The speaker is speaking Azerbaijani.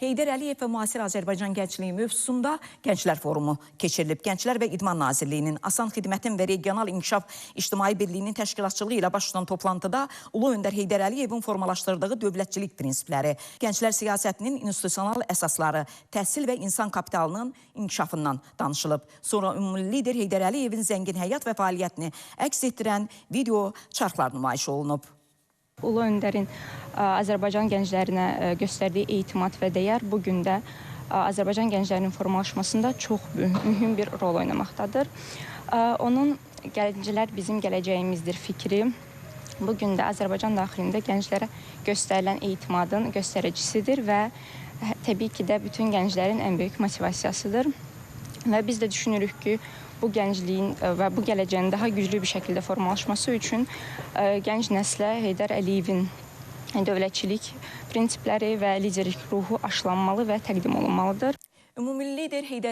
Heydər Əliyev və müasir Azərbaycan gəncliyi mövzusunda Gənclər Forumu keçirilib. Gənclər və İdman Nazirliyinin, Asan Xidmətin və Regional İnkişaf İctimai Birliyinin təşkilatçılığı ilə baş tutan toplantıda Ulu Öndər Heydər Əliyevin formalaşdırdığı dövlətçilik prinsipləri, gənclər siyasətinin institusional əsasları, təhsil və insan kapitalının inkişafından danışılıb. Sonra ümummilli lider Heydər Əliyevin zəngin həyat və fəaliyyətini əks etdirən video çarxlar nümayiş olunub. Ulu Öndərin Azərbaycan gənclərinə göstərdiyi etimad və dəyər bu gün də Azərbaycan gənclərinin formalaşmasında çox mühüm bir rol oynamaqdadır. Onun "Gənclər bizim gələcəyimizdir" fikri bu gün də Azərbaycan daxilində gənclərə göstərilən etimadın göstəricisidir və təbii ki də bütün gənclərin ən böyük motivasiyasıdır. Və biz də düşünürük ki, bu gəncliyin və bu gələcəyin daha güclü bir şəkildə formalaşması üçün gənc nəslə Heydər Əliyevin dövlətçilik prinsipləri və liderlik ruhu aşılanmalı və təqdim olunmalıdır. Ümummilli lider Heydər